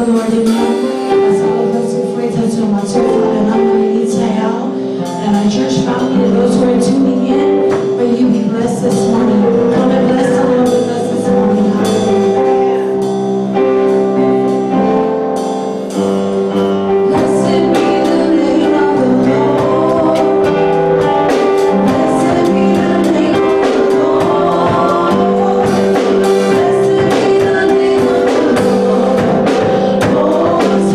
the Lord, amen. As all of us before tatou Matua fa'aleaga i lenei taeao. And our church family and those who are tuning in, may you be blessed this morning. Come and bless the Lord with us this morning. Hallelujah. Blessed be the name of the Lord. Blessed be the name of the Lord. Blessed be the name of the Lord. Most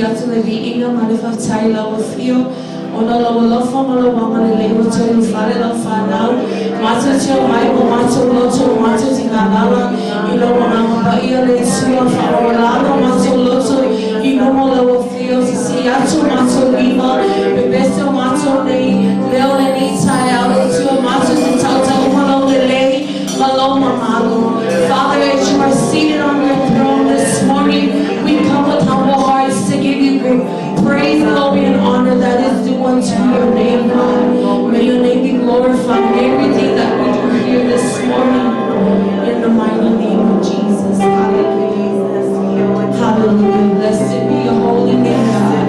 Sisii atu le viiga ma le faafetai i lau afio, ona o lou alofa ma lou agalelei ua toe ulufale lau fanau. Matou te omai ma o matou loto ua matou tigalala i lou Agaga Paia le Atua, faamaualalo o matou loto i luma o lau afio, sisii atu o matou lima, pepese o matou nei leo i lenei taeao, le Atua, matou te tautaua lou lelei ma lou mamalu. Father, as you are seated on your throne this morning, we come with humble hearts to give you great praise, glory, and honor that is due unto your name, God. May your name be glorified in everything that we do here this morning. In the mighty name of Jesus. Hallelujah. Hallelujah. Blessed be your holy name, God.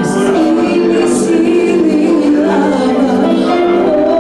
Sili, sili, lava.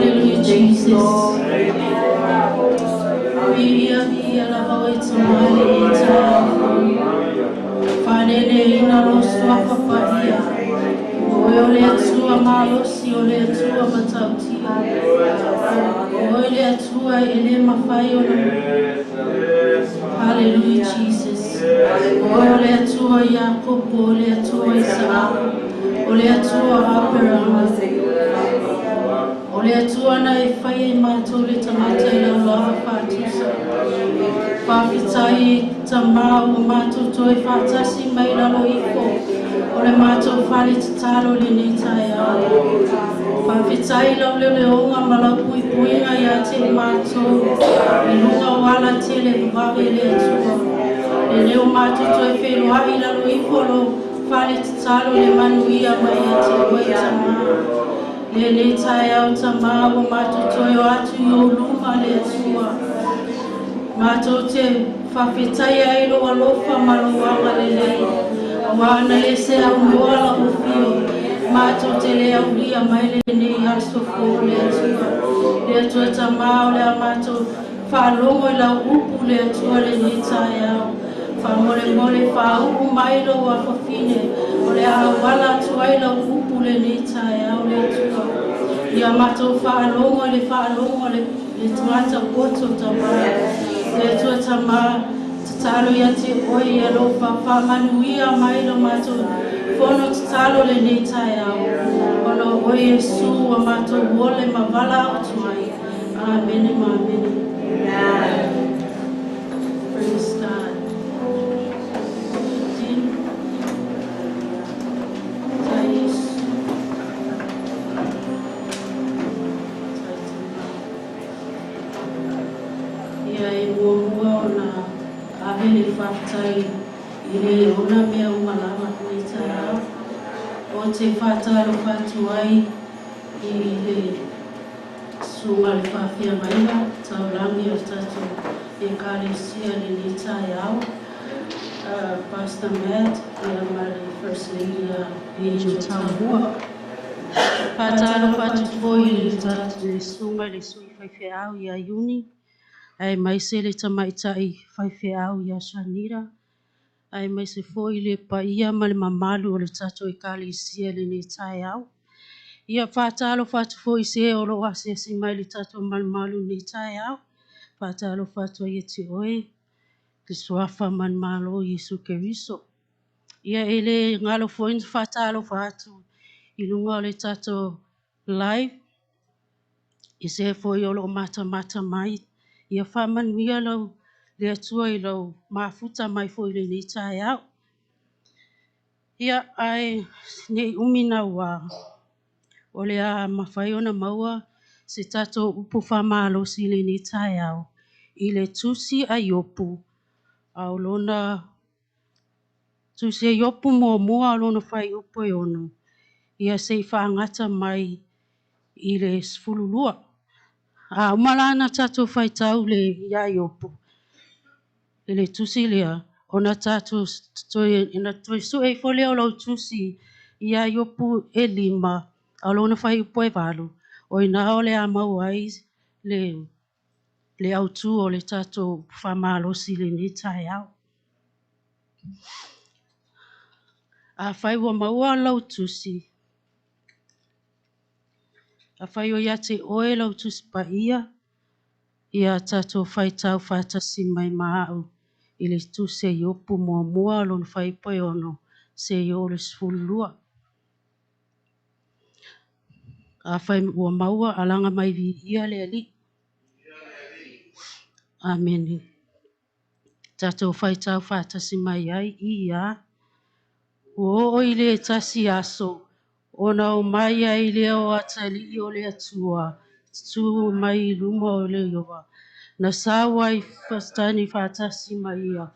Hallelujah, Jesus. Viia, viia lava oe Tamā i lenei taeao fou. Faaleleina lou suafa paia. O oe o le Atua malosi, o le Atua matautia. O oe le Atua e le mafai ona. Hallelujah, Jesus. O oe o le Atua Iakopo, o le Atua Isaako, o le Atua Aperama. O le Atua na e faia i matou le tagata i laulaga faatusa. Faafetai Tamā ua matou toe faatasi mai lalo ifo o le matou fale tatalo lenei taeao. Faafetai lau leoleoga ma lau puipuiga ia te matou i luga o ala tele vavave le Atua. E leo matou toe feiloai lalo ifo o lou fale tatalo le manuia mai ia te oe Tamā. Lenei taeao Tamā ua matou toe o atu i ou luma le Atua. Matou te faafetai ai lou alofa ma lou agalelei. Auā na le se aunoa lau afio, matou te le aulia mai lenei aso fou le Atua. Le Atua Tamā o le a matou faalogo i lau upu le Atua lenei taeao. Faamolemole faauu mai lou afafine o le a auala atu ai lau upu lenei taeao le Atua. Ia matou faalogo i le faalogo a le tagata poto Tamā. Le Atua Tamā, tatalo ia te oe ia lou faamanuia mai lo matou fono tatalo lenei taeao. Ona o oe Iesu ua matou ole ma valaau atu ai. Amene ma amene. Praise God. Jim. Tai Iesu. Tai Tamā. Ia e muamua ona ave le faafetai i le ona mea uma lava lenei taeao. O te faatalofa atu ai i le susuga le faafeagaiga taulagi o le tatou ekalesia lenei taeao. Pastor Matt ia ma le First Lady ia Angel Tamua. Faatalofa atu foi i le susuga i le sui faifeau ia Iuni, aemaise le tamaitai faifeau ia Shanira, aemaise foi le paia ma le mamalu o le tatou ekalesia lenei taeao. Ia faatalofa atu foi i se o loo asiasi mai le tatou malumalu lenei taeao. Faatalofa atu ai ia te oe, le suafa manumalo Iesu Keriso. Ia e le galo foi na faatalofa atu i luga o le tatou live, i se foi o loo matamata mai. Ia faamanuia lau le Atua i lau mafuta mai foi lenei taeao. Ia ae nei umi naua, o le a mafai ona maua se tatou upu faamalosi lenei taeao i le tusi a Iopu, a o lona tusi a Iopu muamua a lona fuaiupu e 6, ia se i faagata mai i le 12. A uma la na tatou faitau le ia Iopu, i le tusi lea, ona tatou toe sue ifo lea o lau tusi ia Iopu e 5, a lona fuaiupu e 8, o ina o le a maua ai le autu o le tatou faamalosi lenei taeao. Afai ua maua lau tusi, afai o ia te oe lau tusi paia, ia tatou faitau faatasi mai ma au i le tusi a Iopu muamua lona fuaiupu e 6 seia oo i le 12. Afai ua maua, alaga mai viia le Alii. Amene. Tatou faitau faatasi mai ai ia. Ua oo i le tasi aso, ona o mai ai lea o atalii o le Atua, tutu mai i luma o le Ieova, na sau ai Satani faatasi ma ia.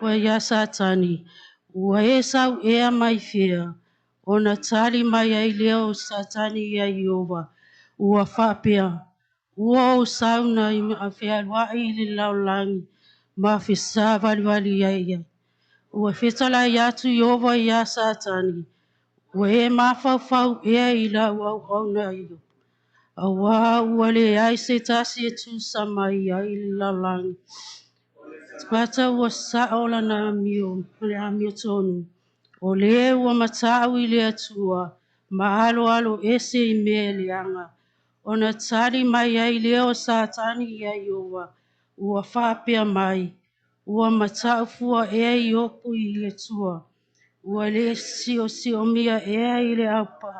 Ua ia Satani, ua e sau ea mai fea, ona tali mai ai lea o Satani ia Ieova, ua faapea, ua ou sau na fealuai i le lalolagi ma fesavalivali ai ia. Ua fetalai atu Ieova ia Satani, Ua e mafaufau ea i lau auauna Iopo, auā ua leai se tasi e tusa ma ia i le lalolagi. Tagata ua sa'o lana amio ma le amiotonu, o le ua mata'u i le Atua ma aloaloese i mea leaga. Ona tali mai ai lea o Satani iā Ieova, ua faapea mai, “Ua mata'u fua ea Iopo i le Atua? Ua le siosiomia ea i le aupa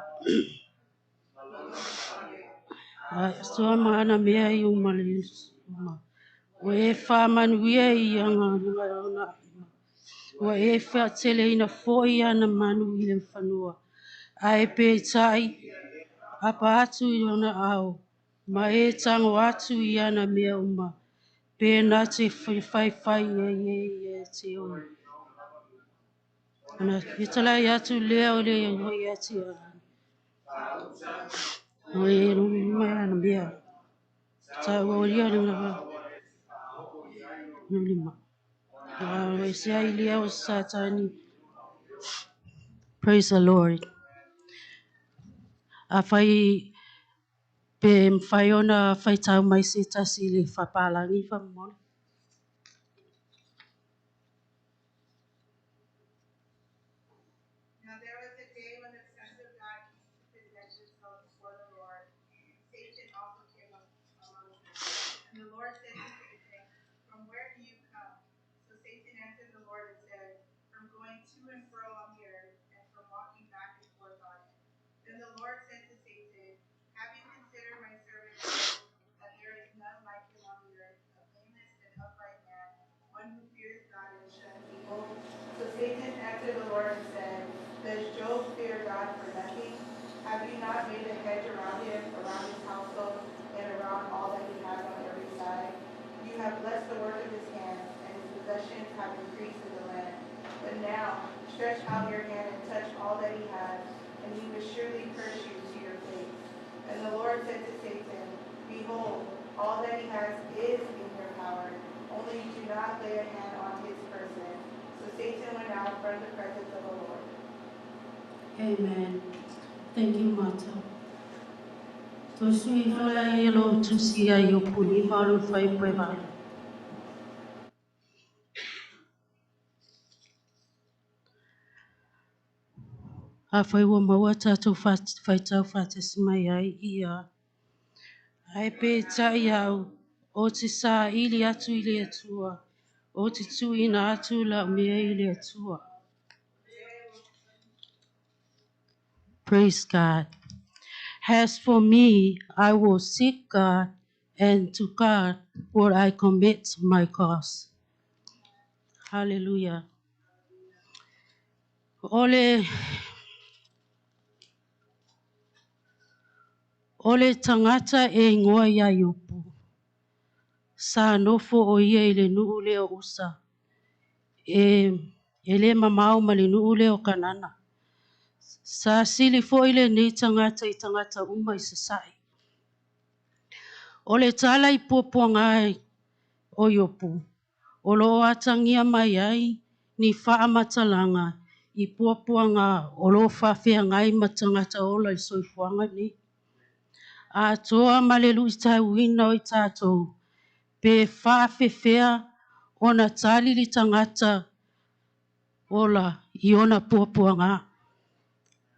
Atua ma ana mea uma uma? Ua e faamanuia i ana ua e faateleina foi ana manu i le fanua. Ae peitai, apa atu i ona ao, ma e tago atu i ana mea uma, pe na te faifai ai e ia te oe.” Ona fetalai atu lea o le ia te ia, o e mai ana mea. Tau ia le lima. Se ai lea o Satani. Praise the Lord. Afai pe mafai ona faitau mai se tasi i le faapalagi faamolemole. Now there was a day when the sons of God came to present themselves before the Lord, and Satan also came up among them. And the Lord said to Satan, From where do you come? So Satan answered the Lord and said, From going to and fro on the earth, and from walking back and forth on it. Then the Lord said to Satan, Have you considered my servant Job, that there is none like him on the earth, a blameless and upright man, one who fears God and shuns evil? So Satan answered the Lord and said, Does Job fear God for nothing? Have you not made a hedge around him, around his household, and around all that he has on every side? You have blessed the work of his hands, and his possessions have increased in the land. But now, stretch out your hand and touch all that he has, and he will surely curse you to your face. And the Lord said to Satan, Behold, all that he has is in your power, only do not lay a hand on his person. So Satan went out from the presence of the Lord. Amen. Thank you, Martha. To sui fala e lo tusi ai o puni malu fai pue. Afai ua maua tatou faitau faatasi mai ai ia. Ae peitai au, ou te saili atu i le Atua, ou te tuuina atu lau mea i le Atua. Praise God. As for me, I will seek God, and to God will I commit my cause. Hallelujah. O le tagata e igoa ia Iopo. Sa nofo o ia i le nuu lea o Usa. E le mamao ma le nuu lea o Kanana. Sa sili foi lenei tagata i tagata uma i Sasae. O le tala i puapuaga o Iopo, o lo o atagia mai ai ni faamatalaga i puapuaga o lo o faafeagai ma tagata ola i soifuaga nei. Atoa ma le luitauina o i tatou, pe faafefea ona tali le tagata ola i ona puapuaga.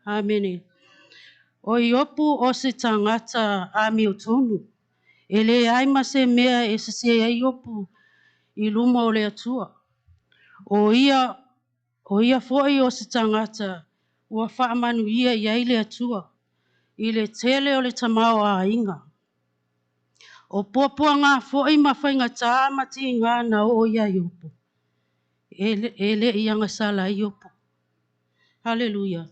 Amene. O Iopo o se tagata amiotonu. E leai ma se mea e sese ai Iopo i luma o le Atua. O ia foi o se tagata ua faamanuia i ai le Atua i le tele o le tamaoaiga. O puapuaga foi ma faigata ma tiga na oo ia Iopo. E le i agasala ai Iopo. Haleluia.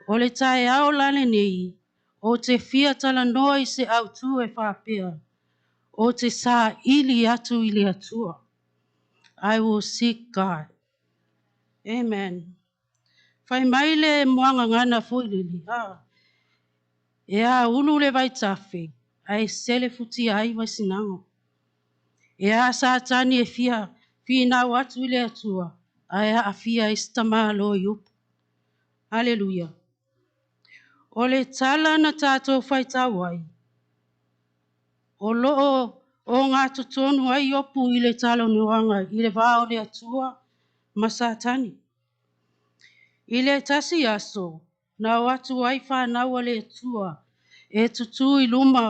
O le taeao la lenei, ou te fia talanoa i se autu e faapea, ou te saili atu i le Atua. I will seek God. Amen. Fai mai le muagagana foi lele, ha. E a ulu le vaitafe, ae selefutia ai vaisinago. E a Satani e fia finau atu i le Atua, ae aafia ai se tamālo Iopo. Haleluia. O le tala na tatou faitau ai, o lo o ogatotonu ai Iopu i le talanoaga i le va o le Atua ma Satani. I le tasi aso, na o atu ai fanau a le Atua e tutū i luma,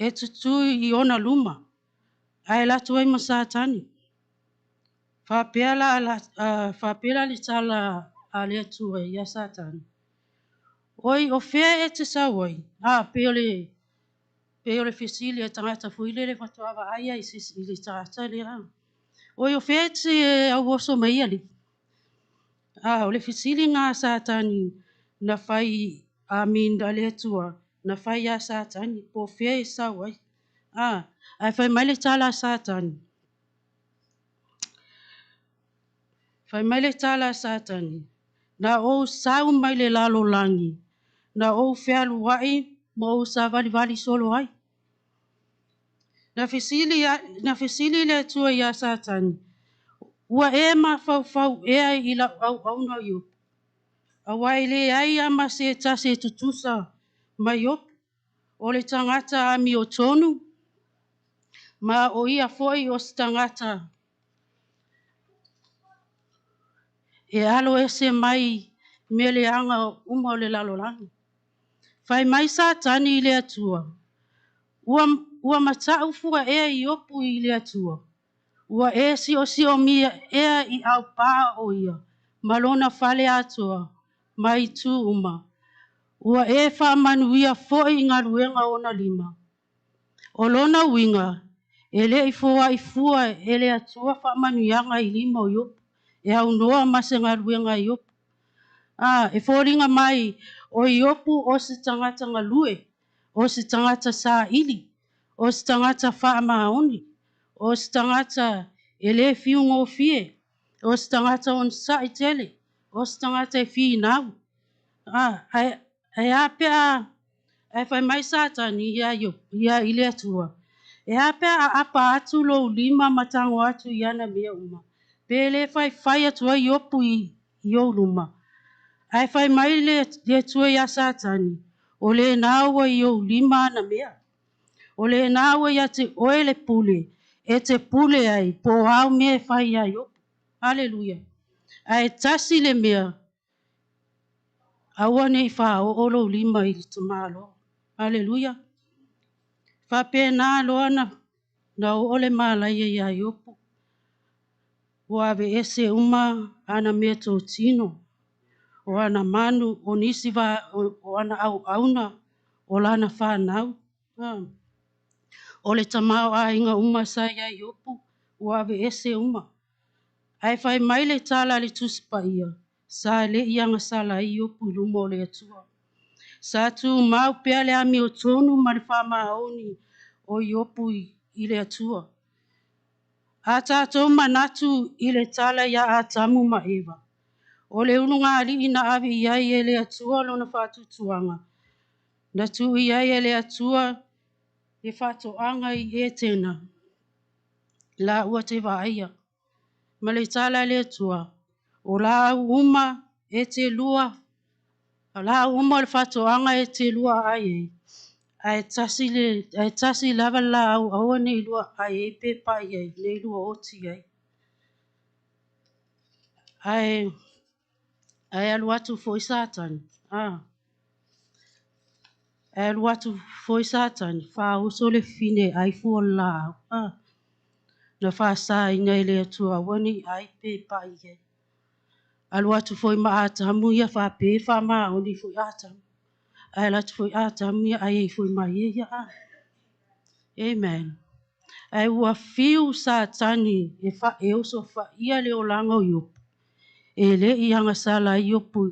e tutū i ona luma, ae alu atu ai ma Satani. Faapea faapea la le tala a le Atua ia Satani, “Oi o fea e te sau ai?” A, pei o le fesili a tagata foi lele faatoa vaai i se i le tagata lea. “Oi o fea e te auoso mai alii?” A, o le fesili lena a Satani na fai, amin, a le Atua na fai ia Satani, po o fea e sau ai. A, ae fai mai le tala a Satani, fai mai le tala a Satani, “Na ou sau mai le lalolagi, na ou fealuai ma ou savalivali solo ai.” Na fesili le Atua ia Satani, “Ua e mafaufau ea i lau auauna o Iopu? Aua e leai lava ma se tasi e tutusa ma Iopu, o le tagata amiotonu, ma o ia foi o se tagata e alo ese mai mea leaga uma o le lalolagi.” Fai mai Satani i le Atua, “Ua matau fua ea Iopu i le Atua? Ua e siosiomia ea i aupa o ia ma lona fale atoa ma itu uma. Ua e faamanuia foi i galuega o ona lima. O lona uiga, e le i foai fua e le Atua faamanuiaga i lima o Iopu e aunoa ma se galuega a Iopu. A, e foliga mai o Iopu o se tagata galue, o se tagata saili, o se tagata faamaoni, o se tagata e le fiugofie, o se tagata onosai tele, o se tagata e finau. A, ae a pe a ae fai mai Satani ia ia i le Atua, “E a pe a aapa atu lou lima ma tago atu i ana mea uma, pe le faifai atu ai Iopu i ou luma?” Ae fai mai le Atua ia Satani, “O lena ua i ou lima ana mea. O lena ua ia te oe le pule, e te pule ai, po o au mea e fai ia Iopu.” Aleluia. Ae tasi le mea, aua ne i faaoo lou lima i le tamaloa. Aleluia. Faapena loa na oo le malaia ia Iopu, ua aveese uma ana meatotino, o ana manu, o nisi va, o ana auauna, o lana fanau. O le tamaoaiga uma sa ia Iopu, ua aveese uma. Ae fai mai le tala a le Tusi Paia, sa le i agasala ai Iopu i luma o le Atua. Sa tumau pea le amiotonu ma le faamaoni o Iopu i le Atua. A tatou manatu i le tala ia Atamu ma Eva, o le ulugalii na ave i ai e le Atua lona faatuatuaga, na tuu i ai e le Atua le faatoaga i Etena, laua te vaaia. Ma le tala a le Atua, “O laau uma e te lua, o laau uma o le faatoaga e te lua ai ai, ae tasi lava le laau aua ne i lua ai ai pe pai ai, ne i lua oti ai.” Ae alu atu foi Satani, ae alu atu foi Satani, faaoso le fafine e ai fua o le laau. Na faasaina e le Atua aua ne i ai pe pai i ai. Alu atu foi ma Atamu ia faapea e faamaoni foi Atamu. Ae alu atu foi Atamu ia ai ai foi ma ia ia. Amen. Ae ua fiu Satani e osofaia le olaga o Iopu, e le i agasala ai Iopu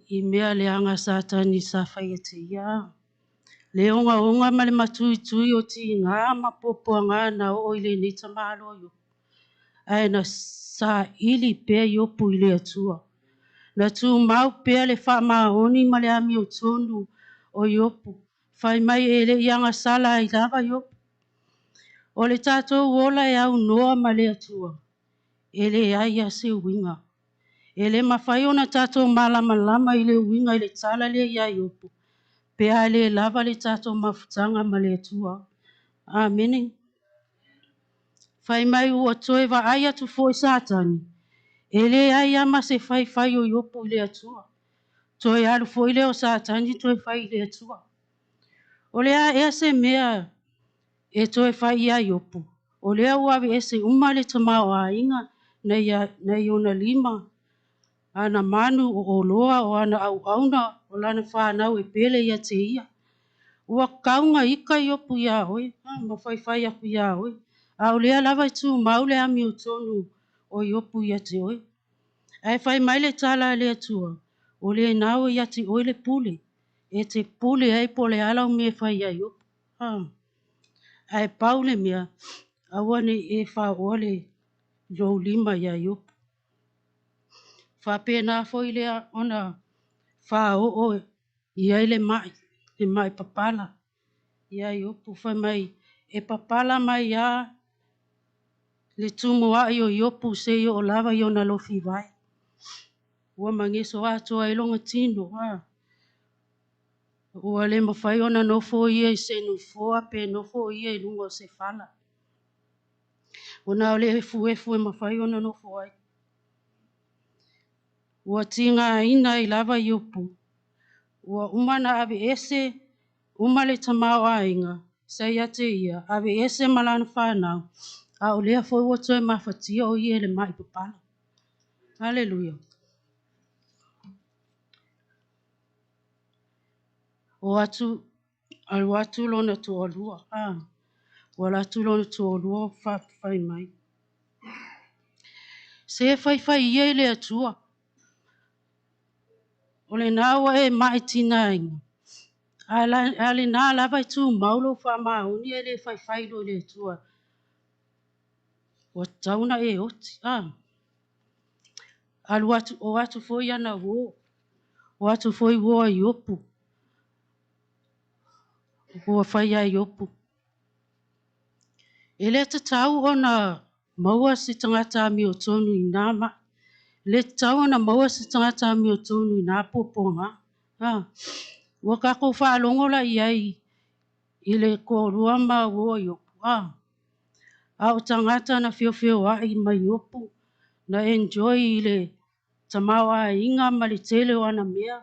i mea leaga Satani sa faia te ia. Le ogaoga ma le matuitui o tiga ma puapuaga na oo i lenei tamaloa Iopu. Ae na saili pea Iopu i le Atua. Na tumau pea le faamaoni ma le amiotonu o Iopu. Fai mai e le i agasala ai lava Iopu. O le tatou ola e aunoa ma le Atua, e leai lava se uiga. E le mafai ona tatou malamalama i le uiga i le tala lea ia Iopo, pe a le lava le tatou mafutaga ma le Atua. Amene. Fai mai ua toe vaai atu foi Satani, e leai lava ma se faifai o Iopo i le Atua. Toe alu foi lea o Satani toe fai i le Atua. O le a ea se mea e toe fai ia Iopo? O lea ua aveese uma le tamaoaiga nai ona lima, ana manu o oloa o ana auauna, o lana fanau e pele ia te ia. Ua kauga ita Iopo ia oe, ma faifai aku ia oe. A o lea lava e tumau le amiotonu o Iopo ia te oe. Ae fai mai le tala a le Atua, o lena ua ia te oe le pule, e te pule ai po o le a lau mea e fai ia Iopo. Ae pau le mea, aua ne i e faoa le lou lima ia Iopo. Faapena foi lea ona faaoo i ai le mai papala ia Iopo. Fai mai, e papala mai lava le tumuai o Iopo seia oo lava i ona lofi vae. Ua mageso atoa ai lona tino. Ua le mafai ona nofo ia i se nofoa pe nofo ia i luga o se fala. Ona o le efuefu e mafai ona nofo ai. Ua tigaina ai lava Iopo. Ua uma ona aveese uma le tamaoaiga sa ia te ia, aveese ma lana fanau, a o lea foi ua toe mafatia o ia i le mai papala. Haleluia. O atu, alu atu lona toalua. Ua alu atu lona toalua faafai mai. Se faifai ia i le Atua. O lena ua e mai tigaina, a lena lava e tumau lou faamaoni ae le faifai loa i le Atua. Ua tatau ona e oti. Alu atu, o atu foi ana uō. O atu foi uō a Iopo. Ua fai ia Iopo. E le tatau ona maua se tagata amiotonu i na mai. E le tatau ona maua se tagata amiotonu i na puapuaga. Ua tatou faalogo la i ai i le toalua ma uo a Iopo. A o tagata na feofeoai ma Iopo, na enjoy i le tamaoaiga ma le tele o ana mea,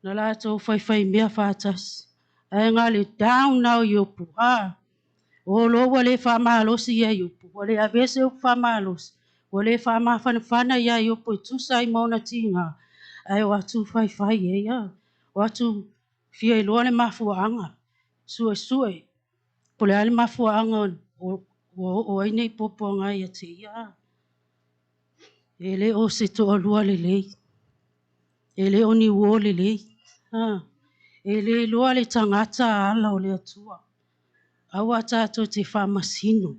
na latou faifai mea faatasi. Ae na o le down lava o Iopo. O loa ua le faamalosi ia Iopo, ua le aveese upu faamalosi, ua le faamafanafana ia Iopo e tusa ai ma ona tiga, ae o atu faifai ai. O atu fia iloa le mafuaaga, suesue, po o le a le mafuaaga ua oo ai nei puapuaga ia te ia. E le o se toalua lelei, e le o ni uo lelei. E le iloa le tagata ala o le Atua. Aua tatou te faamasino.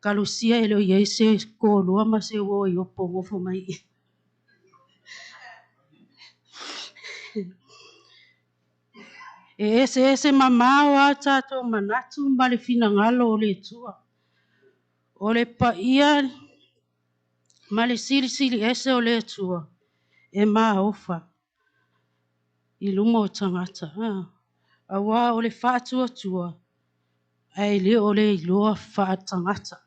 Talosia e le o i ai se toalua ma se uo a Iopo o nofo mai i. E eseese mamao lava tatou manatu ma le finagalo o le Atua. O le paia ma le silisili ese o le Atua e maofa i luma o tagata. Aua o le faatuatua, ae le o le iloa faatagata.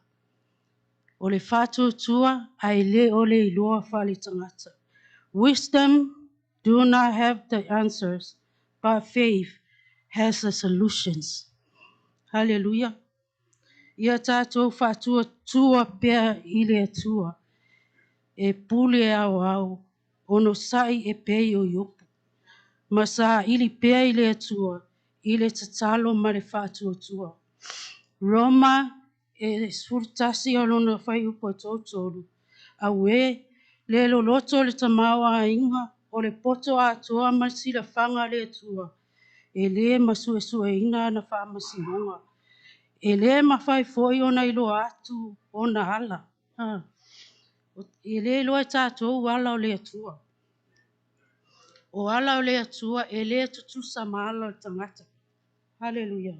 O le faatuatua, ae le o le iloa faaletagata. Wisdom do not have the answers, but faith has the solutions. Hallelujah. Ia tatou faatuatua pea i le Atua, e pule aoao, onosai e pei o Iopo. Ma saili pea i le Atua, i le tatalo ma le faatuatua. Roma e 11 o lona fuaiupu e 33. Auē, le loloto o le tamaoaiga o le poto atoa ma le silafaga a le Atua, e le masuesueina ana faamasinoga. E le mafai foi ona iloa atu ona ala. E le iloa e tatou ala o le Atua. O ala o le Atua e le tutusa ma ala o le tagata. Haleluia.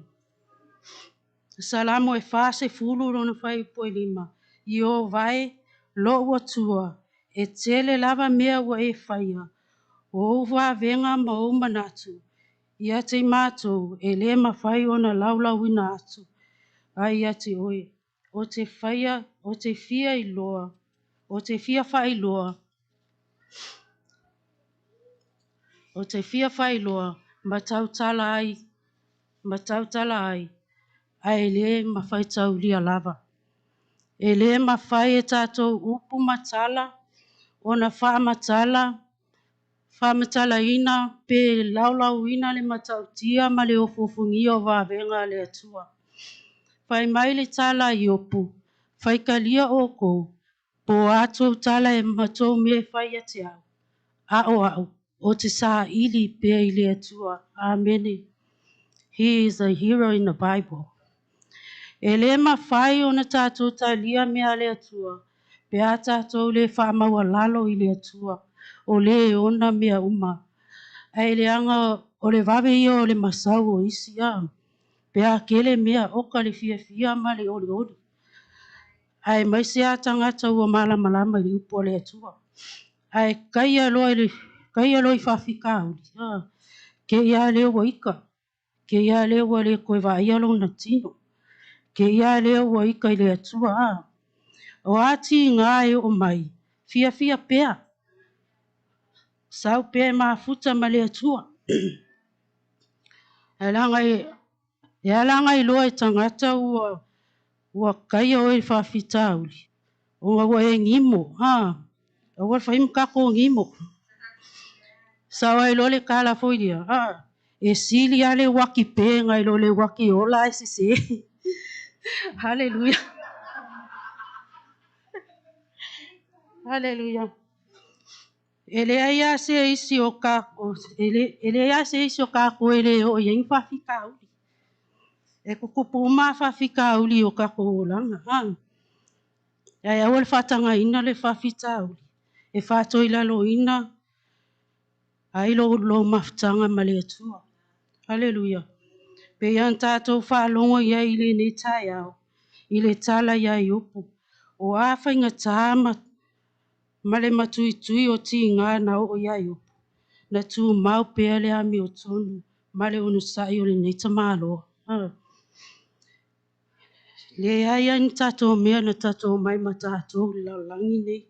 Salamo e 40 lona fuaiupu e 5. Ieova e, lou Atua, E tele lava mea ua e faia, o ou vavega ma ou manatu, ia te i matou e le mafai ona laulauina atu ai ia te oe. O te faia, o te fia iloa, o te fia faailoa, o te fia faailoa ma tautala ai, ma tautala ai, ae le mafai taulia lava. E le mafai e tatou upu ma tala ona faamatala, faamatalaina pe laulauina le matautia ma le ofoofogia o vavega a le Atua. Fai mai le tala a Iopu, faitalia outou, po o a tou tala e ma tou mea e fai ia te au, a o au, ou te saili pea i le Atua. Amene. He is a hero in the Bible. E le mafai ona tatou talia mea a le Atua, pe a tatou le faamaualalo i le Atua, o le ona mea uma. Ae leaga o le vave ia o le masau o isi a. Pe a tele mea oka le fiafia ma le olioli. Aemaise lava tagata ua malamalama i le upu a le Atua. Ae taia loa i le taia loa i faafitauli, te i lava lea ua ita, te i lava lea ua le toe vaaia lona tino, te i lava lea ua ita i le Atua. A. O a tiga e oo mai, fiafia pea, sau pea e mafuta ma le Atua. Ae leaga e ala ona iloa e tagata ua taia oe i faafitauli, ona ua e gimo, a, aua le fai ma tatou gimo. Sao ai loa le tala foi lea, a, e sili lava le uati pe nai lo le uati ola ae sese. Haleluia. Haleluia. E leai lava se isi o tatou, e leai lava se isi o tatou e le oo i ai ni faafitauli. E tutupu uma lava faafitauli i o tatou olaga. A. Ae aua le faatagaina le faafitauli e faatoilaloina ai lou mafutaga ma le Atua. Haleluia. Pei ona tatou faalogo i ai i lenei taeao, i le tala ia Iopu, o a faigata ma le matuitui o tiga na oo ia Iopu, na tumau pea le amiotonu ma le onosai o lenei tamaloa. Leai lava ni tatou mea na tatou omai ma tatou i le lalolagi lenei.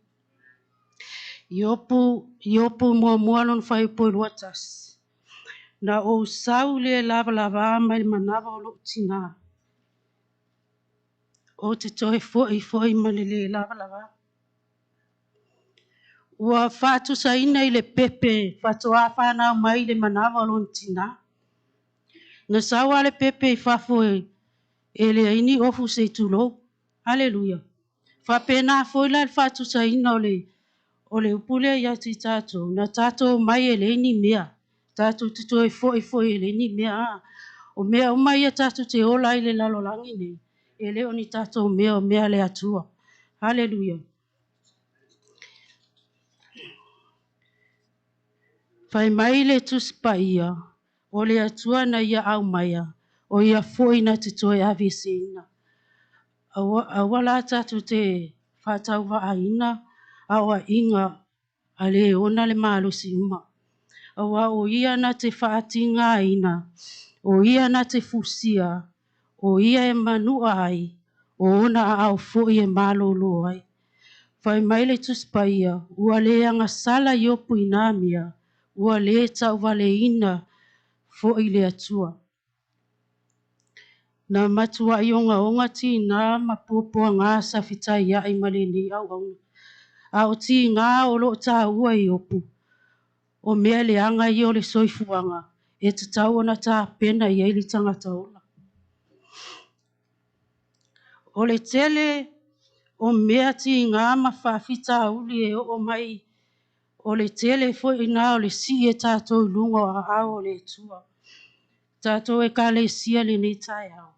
Iopu 1 lona fuaiupu 21. Na ou sau le lavalava mai le manava o lou tina, ou te toe foi foi ma le le lavalava. Ua faatusaina i le pepe faatoa fanau mai le manava o lona tina. Na sau lava le pepe i fafo e leai ni ofu se i tulou. Haleluia. Faapena foi la le faatusaina o le upu lea ia te i tatou, na tatou omai e leai ni mea, tatou te toe foi foi e leai ni mea. A. O mea uma ia tatou te ola ai i le lalolagi nei, e le o ni tatou mea, o mea a le Atua. Haleluia. Fai mai le Tusi Paia, o le Atua na ia aumaia, o ia foi na te toe aveeseina. Aua, aua la tatou te faatauvaaina aoaiga a le ona le malosi uma. Aua o ia na te faatigaina, o ia na te fusia, o ia e manua ai, o ona aao foi e malolo ai. Fai mai le Tusi Paia, ua le agasala Iopu i nā mea, ua le tauvaleina foi le Atua. Na matuai ogaoga tiga ma puapuaga sa fetaiai ma lenei auauna. A o tiga o lo o taua e Iopu, o mea leaga ia o le soifuaga, e tatau ona tapena i ai le tagata ola. O le tele o mea tiga ma faafitauli e oo mai, o le tele foi lena o le sii e tatou i luga o aao o le Atua. Tatou ekalesia i lenei taeao.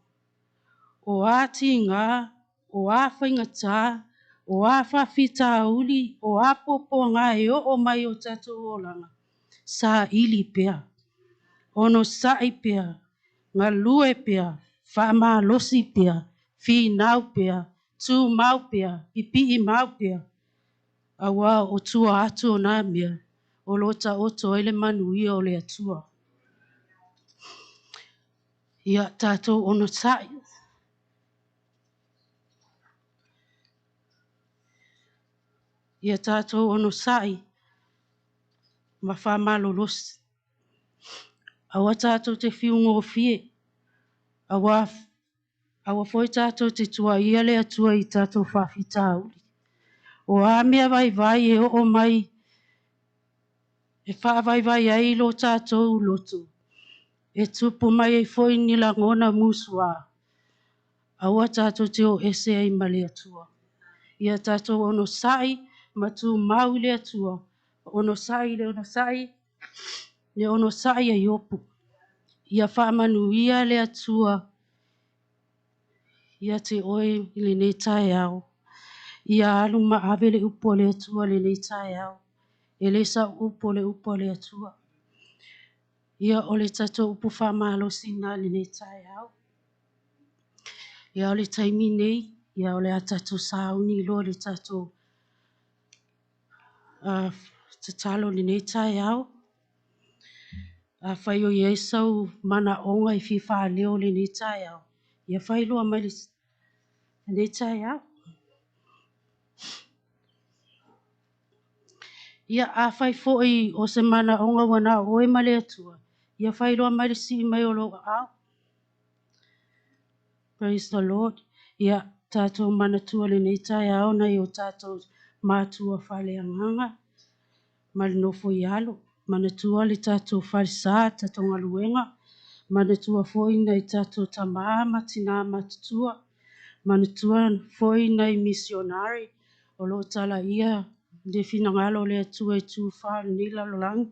O a tiga, o a faigata, o a faafitauli, o a puapuaga e oo mai i o tatou olaga, saili pea, onosai pea, galue pea, faamalosi pea, finau pea, tumau pea, pipii mau pea. Auā o tua atu o nā mea, o lo o taoto ai le manuia o le Atua. Ia tatou onosai. Ia tatou onosai ma faamalolosi. Aua tatou te fiugofie, aua foi tatou te tuuaia le Atua i tatou faafitauli. O a mea vaivai e oo mai e faavaivai ai lo tatou loto, e tupu mai ai foi ni lagona musuā, aua tatou te o ese ai ma le Atua. Ia tatou onosai ma tumau i le Atua, onosai le onosai, le onosai a Iopu. Ia faamanuia le Atua ia te oe i lenei taeao. Ia alu ma ave le upu a le Atua lenei taeao. E le sau upu o le upu a le Atua. Ia o le tatou upu faamalosi na lenei taeao. Ia o le taimi nei, ia o le a tatou sauni loa le tatou tatalo lenei taeao. Afai o i ai sau manaoga e fia faaleo lenei taeao, ia faailoa mai lenei taeao. Ia afai foi o se manaoga ua na o oe ma le Atua, ia faailoa mai le sii mai o lou aao. Praise the Lord. Ia tatou manatua lenei taeao nai o tatou matua faaleagaga ma le nofo i alo. Manatua le tatou falesa, tatou galuega, manatua foi nai tatou tamā ma tinā matutua, manatua foi nai misionare o lo o talaia le finagalo o le Atua i tufa o lenei lalolagi.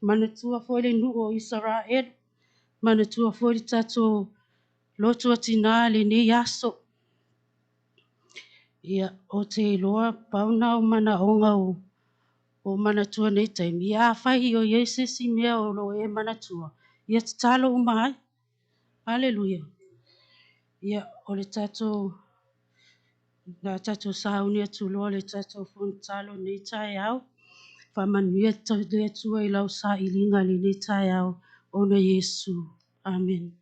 Manatua foi le nuu o Isaraelu, manatua foi le tatou lotu a tina lenei aso. Ia, ou te iloa pau na o manaoga o manatua nei taimi. Ia afai o i ai se isi mea o lo o e manatua, ia tatalo uma ai. Haleluia. Ia, o le tatou na tatou sauni atu loa le tatou fonotatalo lenei taeao. Faamanuia le Atua i lau sailiga lenei taeao ona Iesu. Amen.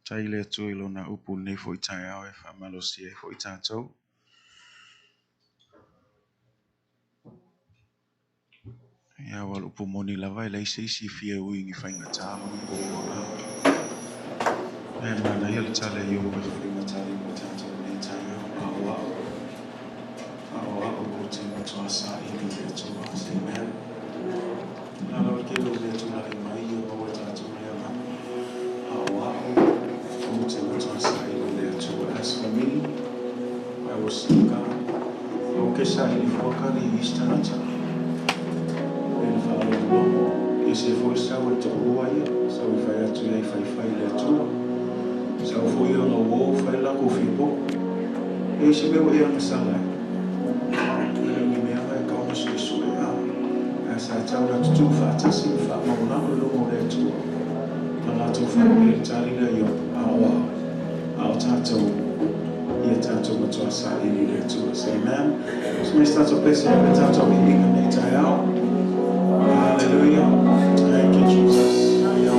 Tai le Atua i lona upu i lenei foi taeao e faamalosia ai foi tatou. Ia, aua o le upu moni lava e leai se isi e fia ui i ni faigata ma ni puapuaga. Ae manaia le tala a Iopo e faigata ai mo tatou i lenei taeao, a o au, a o au ou te matua saili i le Atua. Say amen. O le a lava le tele o mea e tulai mai, ia maua e tatou le agaga, a o au, ou te matua saili i le Atua. As for me, I will seek God. Aua ke saili fua kali i isi tagata. E le faalogologo, e ese foi sau e toalua ia, sau i fai atu ia i faifai i le Atua. Sau foi ona uo fai le latou fiapo. E ese mea ua e agasala ai. E le o ni mea na e tau ona suesue a, ae sa tau ona tutuu faatasi ma faamaualalo i luma o le Atua. Ma latou faapea i le tali lea i Iopo, a o au, a o tatou, ia tatou matua saili i le Atua. Say amen. So me se tatou pese le tatou viiga nei taeao. Hallelujah. Thank you, Jesus. Ia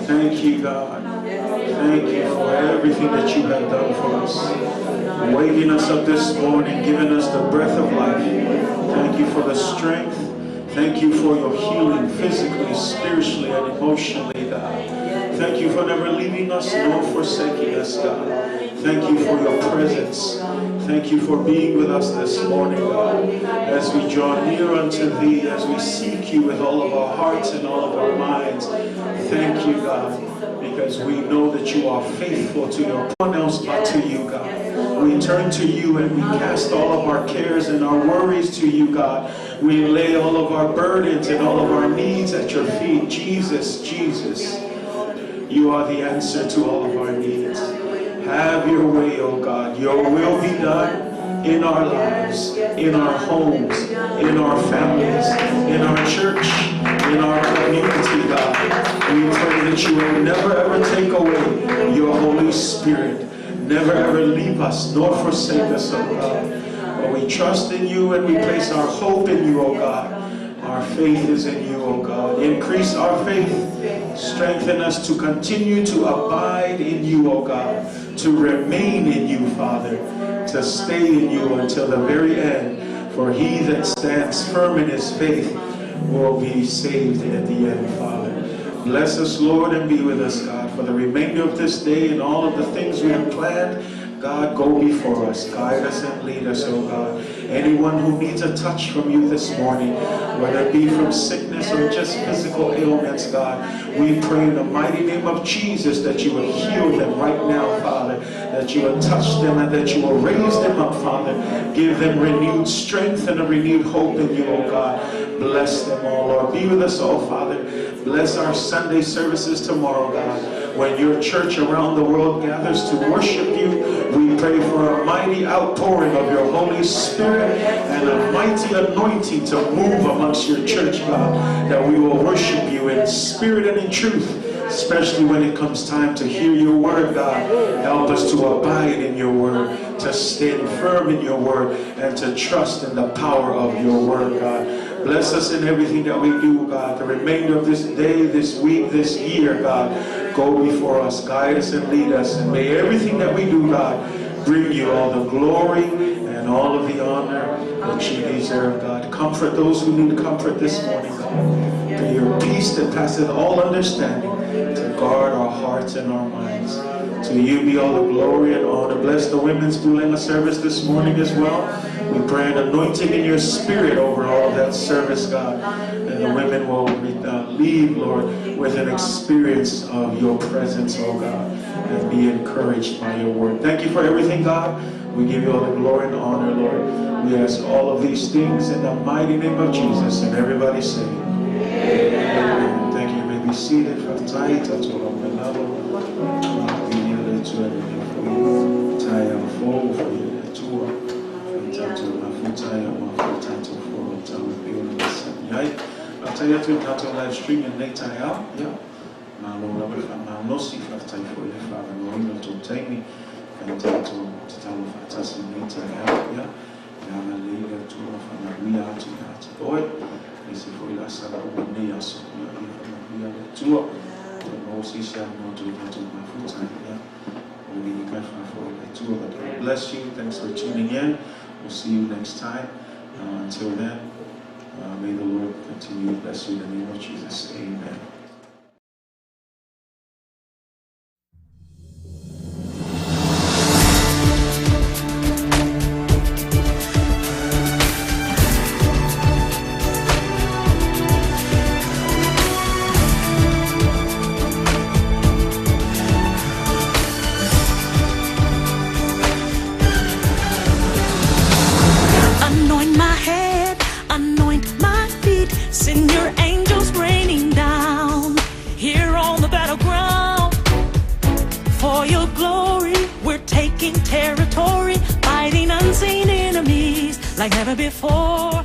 Thank you, God. Thank you for everything that you have done for us. Waking us up this morning, giving us the breath of life. Thank you for the strength. Thank you for your healing physically, spiritually, and emotionally, God. Thank you for never leaving us nor forsaking us, God. Thank you for your presence. Thank you for being with us this morning, God. As we draw near unto thee, as we seek you with all of our hearts and all of our minds. Thank you, God, because we know that you are faithful to your one else but to you, God. We turn to you and we cast all of our cares and our worries to you, God. We lay all of our burdens and all of our needs at your feet. Jesus, Jesus, you are the answer to all of our needs. Have your way, O God. Your will be done in our lives, in our homes, in our families, in our church, in our community, God. We pray that you will never ever take away your Holy Spirit. Never ever leave us nor forsake us, O God. But we trust in you and we place our hope in you, O God. Our faith is in you, O God. Increase our faith. Strengthen us to continue to abide in you, O God. To remain in you, Father. To stay in you until the very end. For he that stands firm in his faith will be saved at the end, Father. Bless us, Lord, and be with us, God, for the remainder of this day and all of the things we have planned. God, go before us. Guide us and lead us, oh God. Anyone who needs a touch from you this morning, whether it be from sickness or just physical ailments, God, we pray in the mighty name of Jesus that you would heal them right now, Father, that you would touch them and that you will raise them up, Father. Give them renewed strength and a renewed hope in you, oh God. Bless them all, Lord. Be with us all, Father. Bless our Sunday services tomorrow, God. When your church around the world gathers to worship you, we pray for a mighty outpouring of your Holy Spirit and a mighty anointing to move amongst your church, God, that we will worship you in spirit and in truth, especially when it comes time to hear your word, God. Help us to abide in your word, to stand firm in your word, and to trust in the power of your word, God. Bless us in everything that we do, God. The remainder of this day, this week, this year, God, go before us, guide us and lead us. And may everything that we do, God, bring you all the glory and all of the honor that you deserve, God. Comfort those who need comfort this morning, God. May your peace that passeth all understanding to guard our hearts and our minds. To you be all the glory and honor. Bless the women's Pulega service this morning as well. We pray an anointing in your spirit over all of that service, God. And the women will leave, Lord, with an experience of your presence, oh God, and be encouraged by your word. Thank you for everything, God. We give you all the glory and honor, Lord. We ask all of these things in the mighty name of Jesus. And everybody say, Amen. Thank you. You may be seated. Live stream and later out. Yeah. God bless you. Thanks for tuning in. We'll see you next time. Until then, may the Lord continue to bless you in the name of Jesus. Amen. Anoint my head, anoint my feet, send your angels raining down here on the battleground. For your glory, we're taking territory, fighting unseen enemies like never before.